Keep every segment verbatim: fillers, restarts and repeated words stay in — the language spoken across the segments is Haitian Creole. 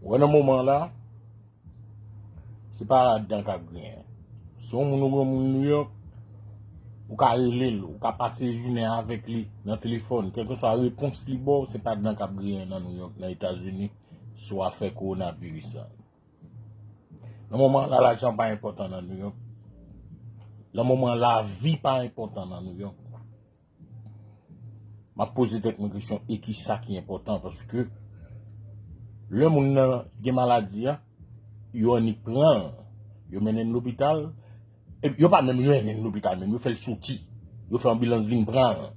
Wè, nan moman la, se pa ladan k ap griyen. Si yon moun ou gen moun New York, ou ka rele l, ou ka pase jounen avèk li nan telefòn, kèlkeswa repons li ba w, se pa ladan k ap griyen nan New York, nan Etazini, sou afè kowonaviris la. Nan moman la, lajan pa enpòtan nan New York. Nan moman, lavi pa enpòtan nan New York. M ap poze tèt mwen kesyon, e ki sa ki enpòtan? Paske lè moun nan gen maladi a, yo annik pran l, yo mennen l lopital, e yo pa menm mennen l lopital, menm yo fè l soti. Yo fè anbilans vin pran l,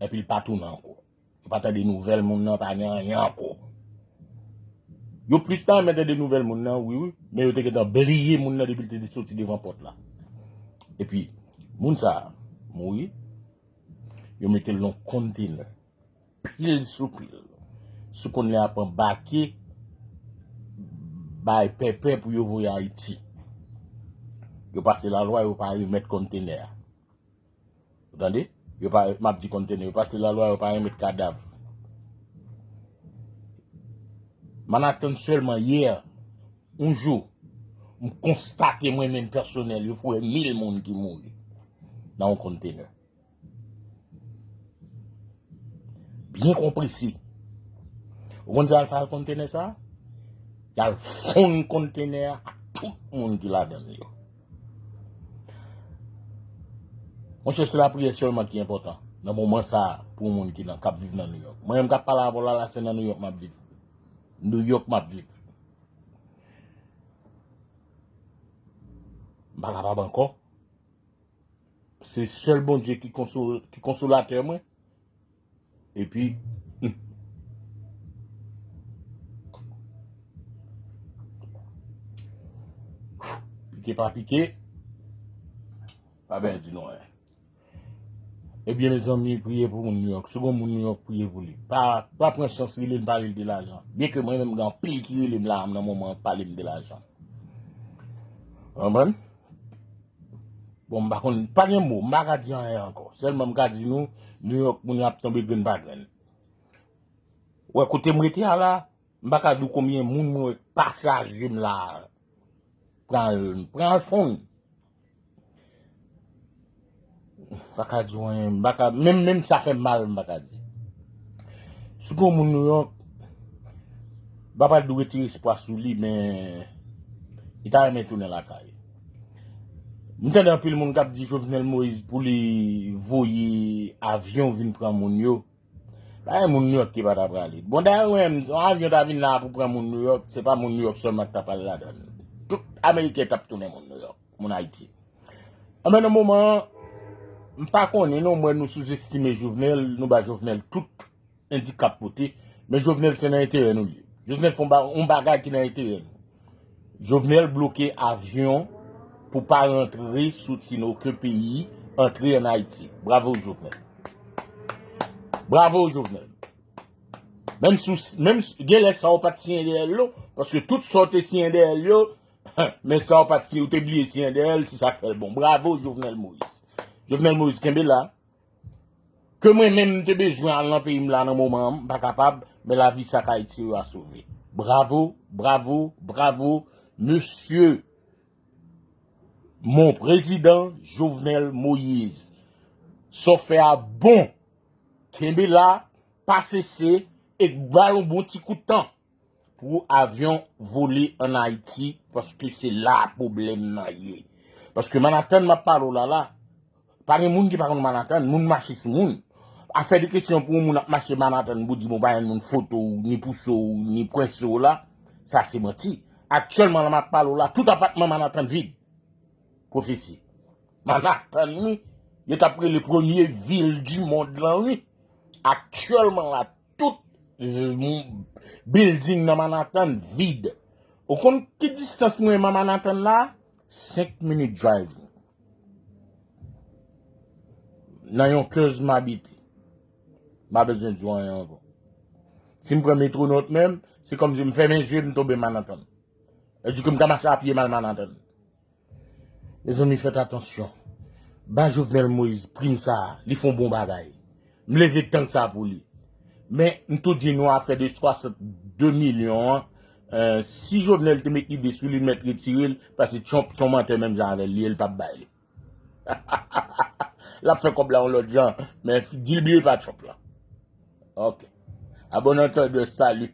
epi l pa tounen ankò. Yo pa tande nouvèl moun nan, pa gen anyen ankò. Yo plis ta renmen tande nouvèl moun nan, wi, wi, men yo te gentan bliye moun nan depi l te soti devan pòt la. Epi, moun sa a mouri, yo mete l nan kontenè, pil sou pil. Sou kontenè ap anbake, bay pèpè pou yo voye Ayiti. Yo pase lalwa, yo pa remèt kontenè a. Ou tande? Yo pa, m ap di kontenè, yo pase lalwa, yo pa remèt kadav. Manhattan sèlman yè, yon jou, m konstate mwen menm pèsonèl, yo foure mil moun ki mouri nan yon kontenè. Byen konprese. Ou konn sa y al fè ak kontenè sa a? Y al fonn kontenè a ak tout moun ki ladan l yo. Monchè, se lapriyè sèlman ki enpòtan nan moman sa a pou yon moun ki nan, k ap viv nan New York. Mwen menm k ap pale avè w la, la, se nan New York m ap viv. New York m ap viv. M pa kapab ankò. Se sèl Bondye ki konsol-, ki konsolatè mwen. Epi, hmm. Pike pa pike, pa byen di nou anyen. Ebyen, mezanmi, priye pou moun New York. Si gon moun New York, priye pou li. Pa, pa pran chans rele l, pale l de lajan. Byen ke mwen menm, gen anpil ki rele m la, nan moman an, pale m de lajan. Konprann? Bon, m pa konn, pa gen mo, m pa ka di anyen ankò. Sèlman m ka di nou, New York, moun yo ap tonbe grenn pa grenn. Wè, kote m rete a la, m pa ka di w konbyen moun mwen wè k pase a je m la. Pran l, pran l fonn. M pa ka di w anyen, m pa ka, menm, menm sa fè m mal, m pa ka di. Si gon moun New York, m pa pral di w retire espwa sou li, men li ta renmen tounen lakay. M tande anpil moun k ap di Jovenel Moïse pou li voye avyon vin pran moun yo. Pa gen moun New York ki pa ta prale. Bon, dayè, ou menm, si yon avyon ta vin la pou pran moun New York, se pa moun New York sèlman ki ta pral ladan l. Tout Ameriken t ap tounen moun New York, moun Ayiti. Anben, nan moman an, m pa konnen non, m wè nou souzestime Jovenel, nou ba Jovenel tout endikap pote, men Jovenel se nan enterè nou li ye. Jovenel fè yon ba-, yon bagay ki nan enterè nou. Jovenel bloke avyon pou pa rantre, soti nan okenn peyi, antre ann Ayiti. Bravo, Jovenel. Bravo, Jovenel. Menm si w, menm si, gen lè sa w pa t siyen dèyè l, non, paske tout sa w te siyen dèyè l yo, men sa w pa t siyen, ou te bliye siyen dèyè l, se sa k fè l bon. Bravo, Jovenel Moïse. Jovenel Moïse, kenbe la. Ke mwen menm m te bezwen al nan peyi m la nan moman an, m pa kapab, men lavi sa k Ayiti yo a sove. Bravo, bravo, bravo, mesye mon prezidan Jovenel Moïse. Sa w fè a bon. Kenbe la, pa sese, e ba l yon bon ti kout tan pou avyon vole ann Ayiti, paske se la pwoblèm nan ye. Paske Manhattan m ap pale w la la, pa gen moun ki pa konn Manhattan, moun mache sou moun. Afè de kesyon pou yon moun ap mache Manhattan pou di, bon, pa gen moun foto w, ni pouse w, ni pwense w la, sa se manti. Aktyèlman la m ap pale w la, tout apatman Manhattan vid. Pwofesi. Manhattan, wi, yo t ap rele premye vil di mond lan, wi. Aktyèlman la, tout, euh, building nan Manhattan vid. Ou konn ki distans mwen menm a Manhattan la? Senk minit drive. Nan Yonkers m abite. M pa bezwen di w anyen ankò. Si m pran Metro North menm, se kòmsi m fèmen zye m tonbe Manhattan. Sa di ke m ka mache a pye m al Manhattan. Mezanmi, fèt atansyon. Ba Jovenel Moïse prim sa a, li fè yon bon bagay. M leve tank sa a pou li. Men, m tou di nou afè de swasannde milyon an, Eh, si Jovenel te met lide sou li, l mèt retire l, paske Trump se yon mantè menm jan avè l, li, l p ap bay li. L ap fè kòb la yon lòt jan, men di l bliye pa Trump la. Ok. A bon entendeur, salut.